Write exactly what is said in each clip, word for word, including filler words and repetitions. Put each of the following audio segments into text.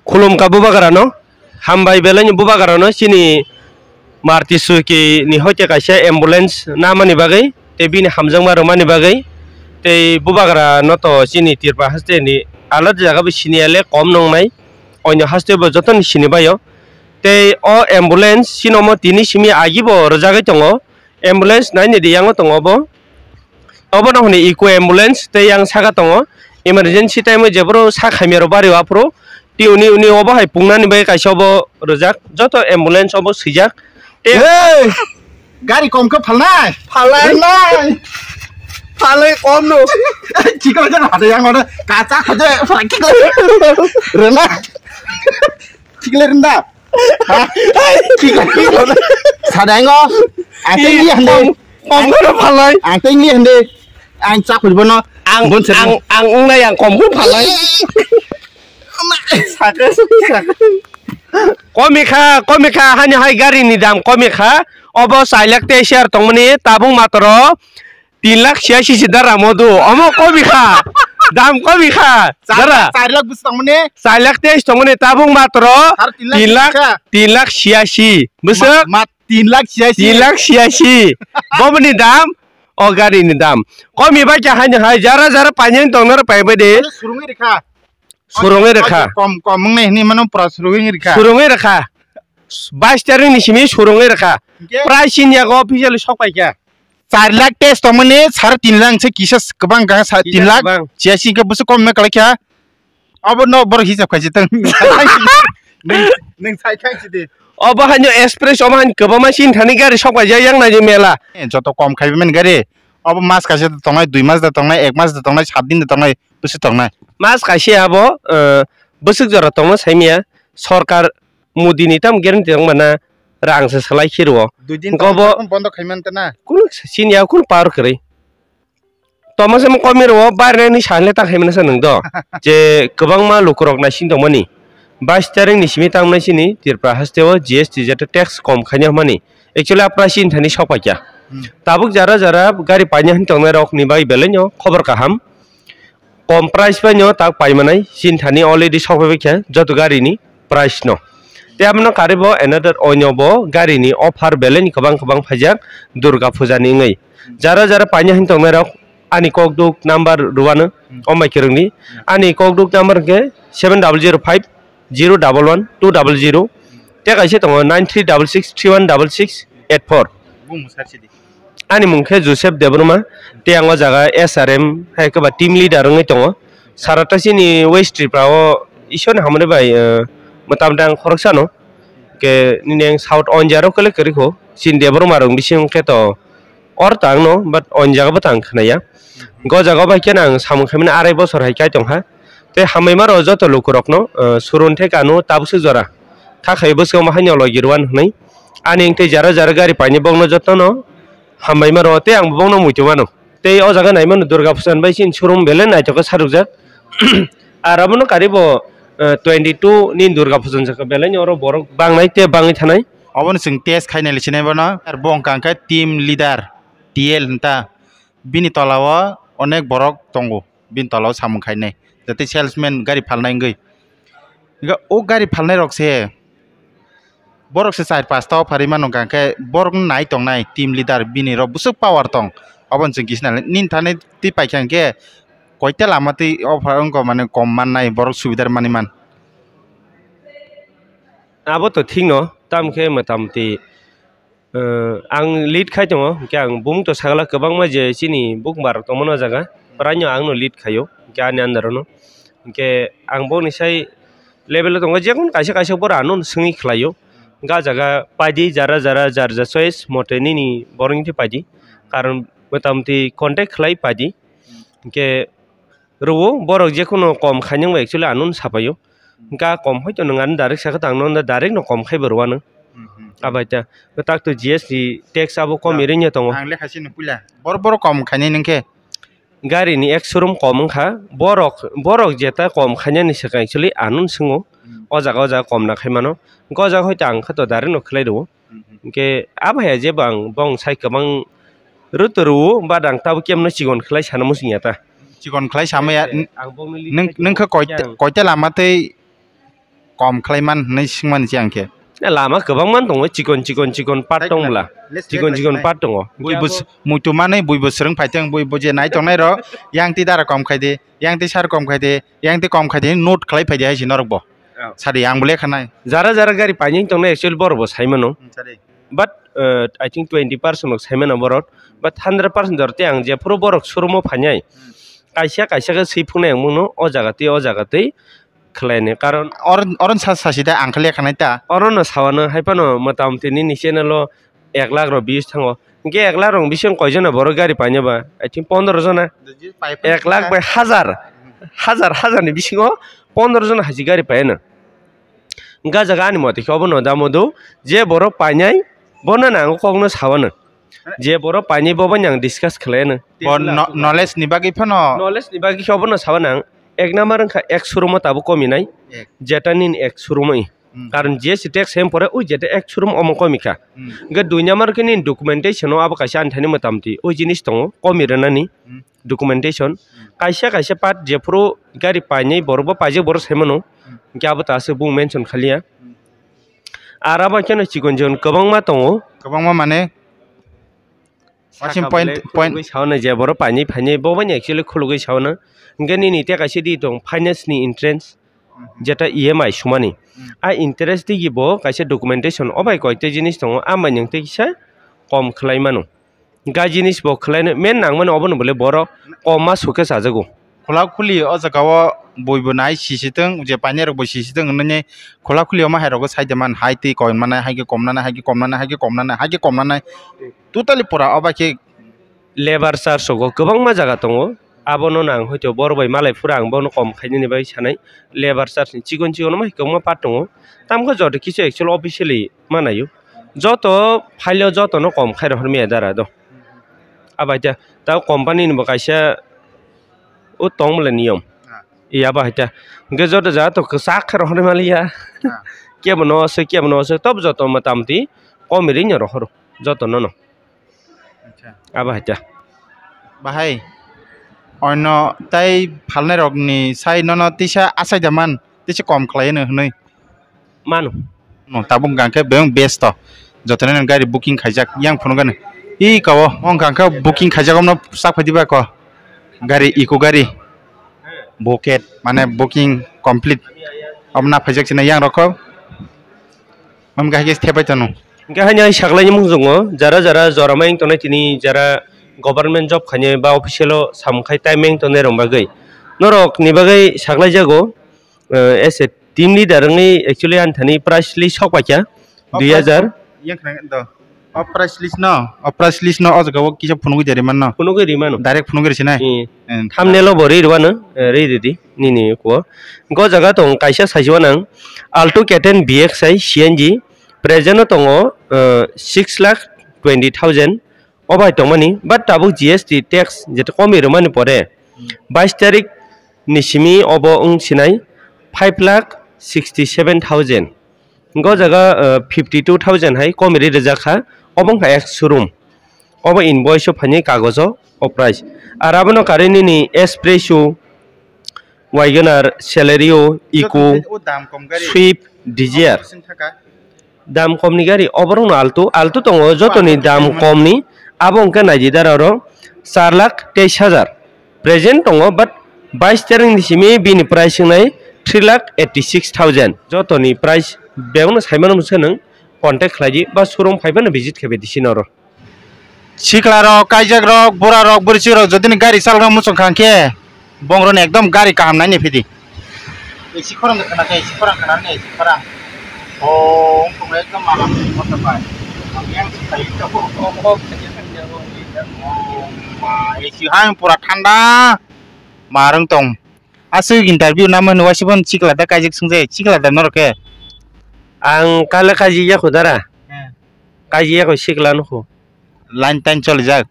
Khulumkha bubagrano, hambai belai ni bubagrano chini Maruti Suzuki ni hoite kaisa ambulance namani bagwi tei bini hamjakma rwmani bagwi tei bubagra no to chini Tripura haste ni alada jaga bai siniya le kom nongnai, onyo haste bo joto ni sini bai o. Tei o ambulance chini omo tini simi agi bo rwjagwi tongo, ambulance nai ni di yango tongo obo. Obono hwnwi eco ambulance tei yang saka tongo. Emergency time o jeboro sak hamya rok bari o aphuru tei uni uni obo hai pungnani bagwi kaisa obo rwjak. Joto ambulance obo swijak. Tei Hey! Gari kom khe phalnai? Phalnai. Phalnai. Phalnai kom no. Chikon jang hade yang ode kacha hade phalai kikle. Rena. Kikle renda. Ha? Sadango. Ang tei ni hande. Kom, kom kono phalai. Ang tei ni hande. Ang chak hujbono. Ang, bon ang, ang ungnai ang kom kono phalai. Saka, saka. Komikha, komikha, hani hai gari ni dam komikha. Obo chai lakh teis hajar tongmani tabuk matro tin lakh siyashi si dara modu. Omo komi kha. Dam komi kha. Char, dara. Char lakh bwswk tongmani? Char lakh teis tongmani tabuk matro Har tin lakh tin lakh, kha. Tin lakh siyashi. Bwswk? Ma, ma, tin lakh siyashi. Tin lakh siyashi. Bomni dam, o gari ni dam. Komi bai kya haino hai jara jara panyang tongnar pai bai de. Surungwi rikha. Surungwi rwkha. Kom, kom wngni hinwi mano pura surungwi rwkha. Surungwi rwkha. Bais tarik ni simi surungwi rwkha. Hingke? Price chini yago officially sok paikha. Char lakh test tongmani sare tin lakh se kisa kwbang kha sa, kisa tin lakh kwbang. Chiya si hingke bwswk kom wngna kwlai kha. Obo no borok hisab khaisi tong. Nwng, nwng sai khaisi di. Obo haino express obo haino kwbangma chini thani gari sok paijak yang nai mela. Eh, joto kom khaibai mani gari. Obo mas kaisa da tongnai, dui mas da tongnai, ek mas da tongnai, sat din da tongnai. Bwswk tongnai? Mas kaisa abo, eh, bwswk jora tongma saimaya, sorkar Modi ni tam guarantee tongma na rang se salai khe rwo. Dui din hwnkhe tongma obo bondo khai man ta na? Kunu sini ya kunu power kwrwi. Toma se mo komi rwo, barnani sanle ta khai mano sa nwng do. Je kwbangma lukurok naising tongmani. Bais tarik ni simi tang nai sini Tripura haste o G S T jeta tax kom khaina hwnmani. Actually, a price chini thani sok paikha. Hmm. Tabuk jara jara gari paina hin tongnai rok ni bai belai no khobor kaham. Kom price bai no tak pai manai, chini thani already sok pai kha joto gari ni price no. Te abono kari bo another onyo bo gari ni offer belai ni kwbang kwbang phaijak Durga Puja ni wngwi. Jara jara paina hin tongnai rok ani kokduk number rwano, hmm, omai kwrwngni. Ani kokduk number hwnkhe seven double zero five zero double one two double zero. Te kaisa tongo nine three double six three one double six eight four. Bung mwsar sidi. Ani mung khe Joseph Debbarma, tei ang o jaga S R M hai khe ba team leader wngwi tongo. Sarata chini West Tripura o Ishwar ni hamari bai, eh, mwtam dang khoroksa no. Ke nini ang South onjaro kele kwrwi kho. Chini Debbarma rok bising khe to or tang no, but onjaga bo tang khna ya. Go jaga bai khe ang samung khaimani arai bosor hai kai tong kha. Tei hambai ma rok joto lukurokno, eh, surun thai kanu tabuk se jora. Kha khai bwskango haino logi rwan hwnwi. Ani wngtwi jara jara gari paini bokno jotono hambai ma rwo tei ang bokno muitu mano. Tei o jaga nai mano Durga Puja ni bai chini showroom belai naithok khe sarukjak. Ar abono karibo, eh, twenty two ni Durga Puja ni jaka belai ni oro borok bangnai tei bangwi thanai. Obono chwng test khainai le sinai bono. Ar bo wngkha khe team leader T L hinta. Bini tola o onek borok tongo. Bini tola o samung khainai. Jate salesman gari phalnai wngwi. Hingke o gari phalnai rok se, borok se char pasta o pharwi mano, hingke borok nai tongnai team leader bini rok bwswk power tong, obo ni chwng kisa nai nini thani twi paikha hingke koita lama twi o pha wngkha mane kom mannai borok subidar manwi man. Abo to thik no, tamo khe motamoti. Eh, ang lead khai tongo, hingke ang bumung to sagala kwbangma je chini bukma rok tongmani o jaga, praino ang no lead khaio, hingke ani under o no. Hingke ang boni sai level o tongo, jekon kaisa kaisa boro ano swngwi khlaio. Hingke ah jaga paidi jara jara jar jar choice mote nini borok ni paidi, karon motamoti contact khlai paidi. Hingke rwo, borok jekhuno kom khainang bai actually ano sapaio. Hingke ah kom hoito nwng ano direct sakha tangno, hwnda direct no kom khaibo rwano. Mhm. Abaita, tak to G S T tax abo kom, no, iri wngya tongo. Ang lekha sini puila. Bor-, borok kom khainai nungkhe? Gari ni ek showroom kom wngkha. Borok, borok jeta kom khainani swkang actually ano swngo. Hmm. O jaga, o jaga kom na khaimano. Hingke o jaga hoito ang khato direct no khlai rwo. Mhm. Hingke abo hai jeba ang bong sai kwbang rw to rwo, but ang tabuk kemno chikon khlai sana muchung ya ta. Chikon khlai sama ya. Ang bongni lead nung, khai nung kha tongo, koita, yang koita lama tei kom khlai man hwnwi swngmani se ang khe. Eh, lama kwbangma tongo, chikon chikon chikon part tong bwla. Chikon chikon part tongo. Bui bus-, muitu manwi bui bo swrwng phai thang, bui bo je nai tongnai rok, yang twi dara kom khai di, yang twi sar kom khai di, yang twi kom khai di, note khlai phai di hai se norok bo. Oh. Sadi ang bo lekha nai. Jara jara gari painai tongnai actually borok bo sai mano. Hmm, sadi. But, uh, I think twenty percent rok sai mano borok. But hundred percent jora tei ang jephuru borok showroom o phainai. Hmm. Kaisa kaisa khe swi phunai ang bono o jaga twi o jaga twi khlaini, karon or-, oron sa sasi da ang khe lekha nai ta. Orono sawano hai phano motamoti nini channel o ek lakh rok views thango. Hinkhe ek lakh rok bising koijon borok gari painai ba? I think pondro jona. Ek lakh bai hazar, hazar, hazar ni bisingo pondro jona hai se gari paino. Hinkhe ah jaga ani mothe khe obono da modo je borok painai bono nango kokno sawano. Je borok painai bo bai nang discuss khlaino. Bo no-, knowledge ni bagwi phano. Knowledge ni bagwi khe obono sawi nang. Ek number wngkha ek showroom o tabuk komi nai. Ek. Jeta nini ek showroom oi. Hmm. Karon G S T tax hem pore oi jeta ek showroom omo komi kha. Hmm. Ge dui number khe nini documentation o abo kaisa ani thani motamoti oi jinis tongo komi rwnani. Hmm. Documentation. Hmm. Kaisa kaisa part jephuru gari painai borok bo paijak borok sai mano. Hmm. Hinkhe abo ta aswk bung mention khaliya. Hmm. Ar abo kheno chikon chikon kwbangma tongo. Kwbangma mane? Saka Wasim point, bole point. Khulugwi sauna je borok painai phainai bo bani actually khulugwi sauna. Hinkhe nini tei kaisa di tong finance ni entrance, mhm, jeta E M I sumani. Mhm. A interest digi bo kaisa documentation o bai koi tei jinis tongo, a manyang tei kisa kom khlai mano. Ga jinis bo khlai no main nang mani obono bole borok kom ma sukhe chajago. Khula khuli o jaga o bui bo nai sisitwng, je painai rok bo sisitwng hwnwi khula khuli o ma hai rogo sai de man, hai twi koi manai, hai khe kom nanai, hai khe kom nanai, hai khe kom nanai, hai khe kom nanai. Totally pura o bai khe. Labour charge rogo kwbangma jaga tongo, abono nang hoito borok bai malai phuru ang bono kom khainani bai sanai. Labour charge ni chikon chikon o ma hai kwbangma part tongo, tamkhe joto kisu actual officially ma naio, joto file o joto no kom khai rohor maya dara do. Abaita ta company ni bo kaisa o tong bole niyom. Ah. Iya ba haita. Hingke joto jaga to kwchak khe rohorwi maliya. Ah. Kebo no se, kebo no se, tob joto motamoti kom ri no rohoro. Joto no no. Acha. Abo haita. Bahai, ono tai phalnai rok ni sai nono tisa asai da man, tisa kom khlai no hwnwi. Mano. No, tabuk hwnkha khe beng best to. Jotono nang gari booking khaijak, yang phunukgani. Ih, kawo, wng kha khe booking khaijak, omno sak phai diba ko. Gari, Eco gari. Buket, mane booking complete. Omna phaijak sina yang rokho. Om gahige thepai tanu. Hingke haino ai saklaini mungsungo, jara jara jora mayung tongnai tini, jara government job khainai ba official o samung khai time mayung tongnai rok bagwi. Norok ni bagwi saklai jago, eh, as a team leader wngwi actually ani thani price list sok paikha, dui hajar. Yang khna do. O price list no, o price list no o jaga o kisa phunugwi de rimano. Phunugwi rimano. Direct phunugwi risinai. Eh. Eh, thumbnail o bo ri rwano, eh, ri ridi, nini ko. Go jaga tong kaisa sajiwa nang, Alto K ten V X I C N G, present o tongo, eh, six lakh twenty thousand. O bai tongmani, but tabuk G S T tax jeta komi rwmani pore, bais tarik ni simi obo wng sinai five lakh sixty seven thousand. Hingke o jaga, eh, fifty two thousand hai komi ri rijak kha, obo wngkha ek showroom. Obo invoice o phainai kagojo o price. Ar abono karwi nini Espresso, Wagon R, Celerio, Eco, Swift, Dzire. Dam komni gari, oborokno Alto, Alto tongo jotoni dam komni, abo hingke naidi dara oro char lakh teis hajar. Present tongo, but bais tarik ni simi bini price wngnai three lakh eighty six thousand. Jotoni price bebakno saimano mwsai nwng contact khlai di ba showroom phai phano visit khe bai di sini oro. Sikla rok, kaijak rok, bura rok, bwrwi rok, jodi ni gari chal rok muchung kha khe, bong rok ni ekdom gari kaham nai ni phidi. Esi khorang de khana khe, esi khorang khana ni, esi khorang. O, wng tong ekdom malam ni motor bai. Ang yang si pai to. O, o, khaja khaja o, o. O, ma, esi hai pura thanda. Ma rwng tong. Aswk interview namo ni waisa bo sikla da kaijak sung jai, sikla da norok khe. Ang kale kaji ya khudara. Hmm. Kaji ya ko sikla no kho. Line time choli jak.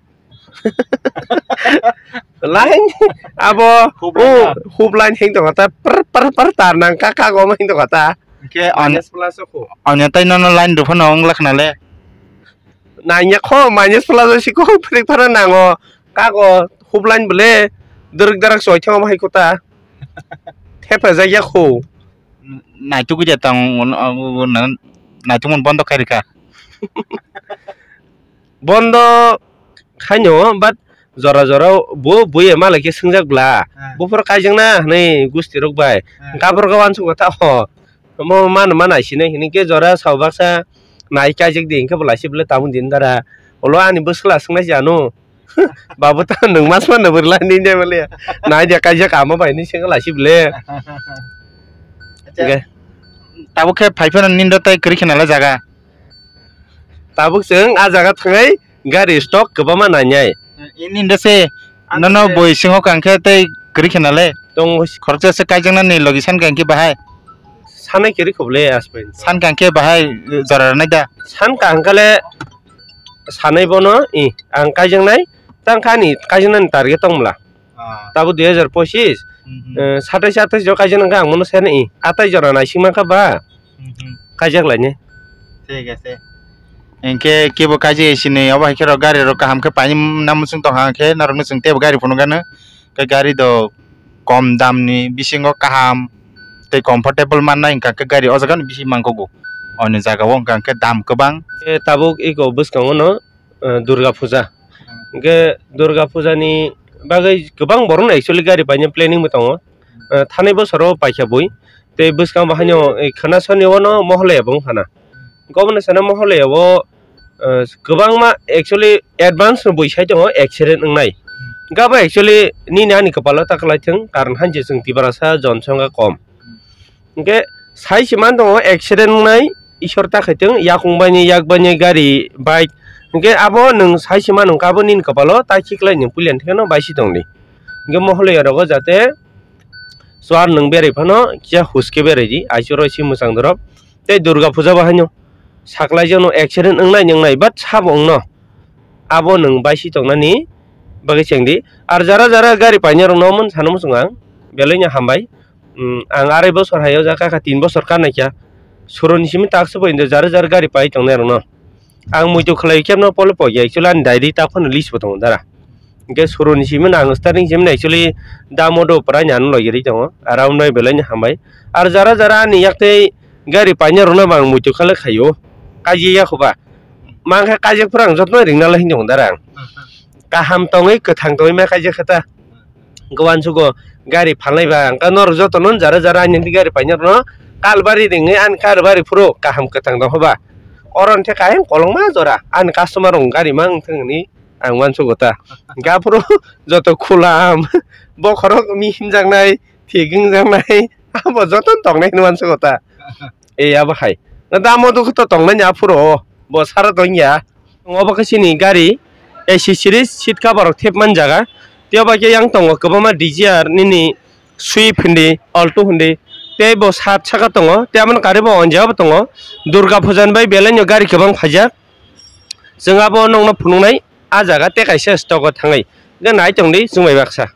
Line abo hub line hing tong kha ta, par par par tar nang ka ka go hing tong kha ta. Ke on-, minus plus o kho. Anya tai nono line rw phano wng lakh na le. Nanya kho minus plus o si kho prik phano nango. Ka go hub line bole dwrwk darak choi thang hai kho ta. Thepa jak ya kho. Naituk ya tang, naituk mon bondo khairika. Bondo khaino, but jora jora bo buye malai khe swngjak bla. Ah. Buphuru kaijakna hwnwi gusti rok bai. Ah. Gabor go wansuk ta ho. Mo man man ai sinai hini khe jora sao baksa nai kaijak di hinkhe bo laisibla tabuk din dara. Olo ani bwswla swngnai si ano. Babu ta nwng mas man nabwrwla ni de bole. Nai de kaijak ama bai ni sengla si bole. Acha. Ge. Tabuk khe phai phano nindo tai kwrwi khena le jaga. Tabuk chwng a jaga thangai gari stock kwbangma nainai. Ini nda se nono boi singo kangkhe tei kwrwi khena le. Tongo. Khoroksa se kaijaknani logi san kangkhe bahai. Sanai kwrwi khobole aspen. San kangkhe bahai jora rwnai da. San kangkale sanai bono i ang kaijaknai tang khani kaijaknani target tongmla. Ah. Tabuk dui hajar pochis, mhm, eh, satais atais jora kaijak nangkha ang mono sene i. Atais jora naising mankha ba? Mhm. Kaijak laini. Thik ase. Hinkhe kebo kaijak sini obo hai khe rok gari rok kaham khe painani muchung tongkha hinkhe norokno chwng teibo gari phunukgano. Khe gari do kom damni bisingo kaham tei comfortable mannai hinkha khe gari o jaga no bisi mangkugo. Oni jaga o hinkha khe dam kwbang. Khe tabuk eko bwskango no eh, Durga Puja. Hmm. Hingke Durga Puja ni bagwi kwbang borok no actually gari paina planning bo tongo. Eh, thanai bosoro paikha bui. Tei bwskango bo haino, eh, khana soni o no Moholaya bo wngkha na. Hingke obo no sana Moholaya o, eh, kwbangma actually advance no bui sai tongo accident wngnai. Hmm. Hingke abo actually nini ani kwpalo ta kwlai thwng, karon hai je chwng Tiprasa jon songkha kom. Hmm. Hingke sai se man tongo accident wngnai, Isor ta khaitwng, yakung baini, yak baini gari, bike. Hingke abo nwng sai se mano, abo nini kwpalo ta khiklai nwng puilani thekno bai si tongdi. Hingke Moholaya rogo jate chuwar nwng berai phano kisa huske berai di, aichuk roi si mwchang dorop. Tei Durga Puja bo haino saklai jano accident wngnai wngnai, but sabo wngno. Abo nwng bai si tongnani bagwi chengdi. Ar jara jara gari painai rokno omo sano muchung ang, belai no hambai. Hmm, ang arai bosor hai o jaga kha, tin bosor ka naikha. Suroni simi tak se bo hindu jara jara gari pai tongnai rokno. Ang muitu khlai khe no polo pogya, actually ani diary ta phano list bo tongo dara. Hingke suroni simi no ang starting simi no actually damo do pora ani ano logi ri tongo. Aram noi belai ni hambai. Ar jara jara ani yak tei gari painai rokno bo ang muitu khlai khaio. Kaji ya khuba. Mang khe kaijak phuru ang jotno ringna lai hinwi tongo dara ang. Kaham tongwi kwthang tongwi ma kaijak khe ta. Hwnkhe uansugo gari phalnai ba, hwnkhe norok jotono jara jara ani gari painai rokno kalbari ringwi ani kalbari phuru kaham kwthang tong kha ba. Oro hwnkhe kaiyang kolokma jora ani customer rok gari ma wngthang hwnwi ang uansugo ta. Hwnkhe aphuru joto khulam bokhorok mihimjaknai, thik wngjaknai, abo jotono tongnai hwnwi uansugo ta. E abo hai. Damo dukhu to tongnai ni aphuru o, bo sara tongya. Obo khe chini gari, A C series seat cover rok thep man jaga. Tei obo khe yang tongo kwbangma Dzire nini Swift hindi, Alto hindi. Tei bo sat saka tongo, tei aboni kari bo onjak bo tongo. Durga puja ni bai belai no gari kwbang phaijak. Chwng abo nokno phunuknai ah jaga tei kaisa stock o thangwi. Hwnkhe nai tongdi chwng bai baksa.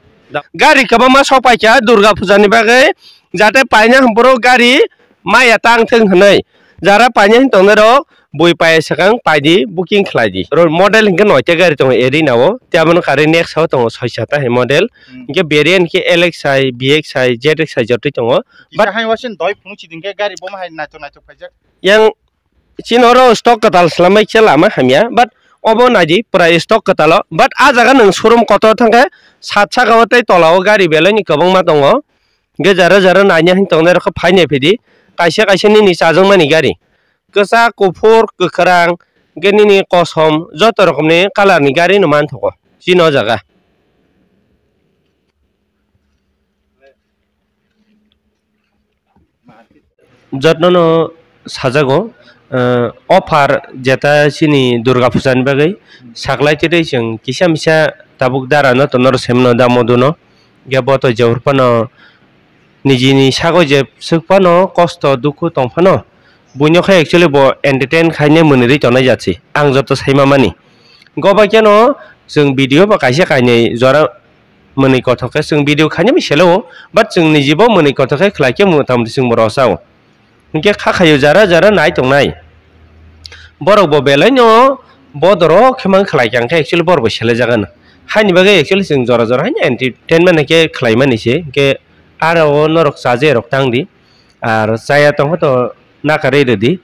Gari kwbangma sok paikha Durga puja ni bagwi, jate paina hwnphuru gari maya tang thwng hwnwi. Jara paina hwn tongnai rok, bui paiya swkang paidi, booking khlaidi. Oro model hinkhe noita gari tongo Arena o, tei abono karwi next o tongo soi sata hai model. Hmm. Hinkhe variant khe L X I, V X I, Z X I jotoi tongo. But kisa hai wasin doi phunuk chiding khe gari bo ma hai naithok naithok paijak. Yang chini oro stock kwtal swlamai khe lama hamya, but obo naidi pura stock kwtalo, but ah jaga nwng showroom kotor thangkhe sat saka o tei tola o gari belai ni kwbangma tongo. Hwnkhe jara jara naina hin tongnai rok khe phai nai phidi, kaisa kaisa nini chajakmani gari. Kwchak, kuphur, kwkhwrang, hwnkhe nini kosom, joto rokomni colour ni gari no manthogo chini o jaga. Jotno no sajago, eh, offer jeta chini Durga puja ni bagwi saklai twi twi chwng kisa misa tabuk dara no tongnai rw se mano da modu no. Hwnkhe bo to jehur phano nijini sago je swk phano kosto dukhu tong phano buino khe actually bo entertain khainai mwnwi rwi tongnai jat se ang joto sai ma mani. Hwnkhe obo khe no chwng video bo kaisa kainwi jora mwnwi kothok khe chwng video khainai bai selo, but chwng nijibo mwnwi kothok khe khlai khe mota moti chwng bo rw chao. Hwnkhe kha khaio jara jara nai tongnai. Borok bo belai no bodoro khe mang khlai kha, hwnkhe actually borok bo selai jaga no. Haini bagwi actually chwng jora jora haino entertainment khe khlai mani se, hwnkhe aro o norok chaje rok tang di. Ar chaya tongkha to nakarwi rwdi.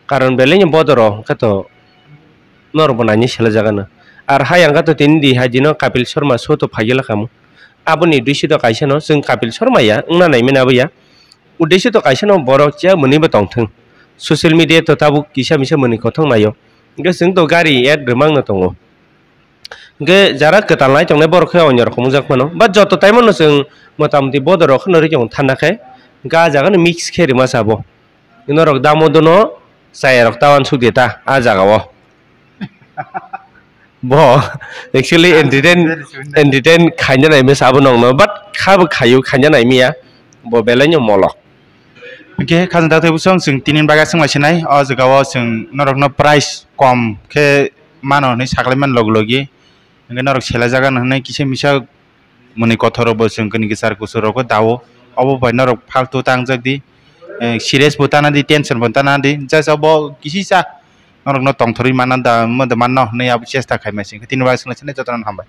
Karon belai ni bodoro hwnkhe to norok bo naini sela jagano. Ar hayang kha to tini di hai dino Kapil Sharma show to phaigwlakhamu. Aboni uddesyo to kaisa no, chwng Kapil Sharma ya, wngna naimani abo ya. Uddesyo to kaisa no, borok chiya mwnwi bo tongthwng. Social media to tabuk kisa misa mwnwi kothok naio. Hwnkhe chwng to gari ad rwmang no tongo. Hwnkhe jara kwtal nai tongnai borok khe onyo rokom wngjak phano. But joto time no chwng motamoti bodorok kheno ri chong thanda khe ga jaga no mix khe rima sabo. Norok damo dono chayarok ta uansuk de ta a jaga o. Bo actually entertain, entertain khaina nai mesa abo nongno, but kha bo khaio khaina nai miya. Bo belai no molo. Hwnkhe khajang dakti bwsong chwng tini bagwi swng lai sinai o jaga o chwng norok no price kom khe mano hinwi saklai man log logi. Hwnkhe norok sela jaga no hinwi kisa misa mwnwi kothor rok bo chwng kini kichar kuchur rok o dao. Obo bai norok faltu tangjak di, eh, serious bo tana di, tension bo tana di, just obo kisisa norok no tongthorwi manna da, manna hinwi abo chesta khaimai se. Tini bagwi swng lai sinai jotono hambai.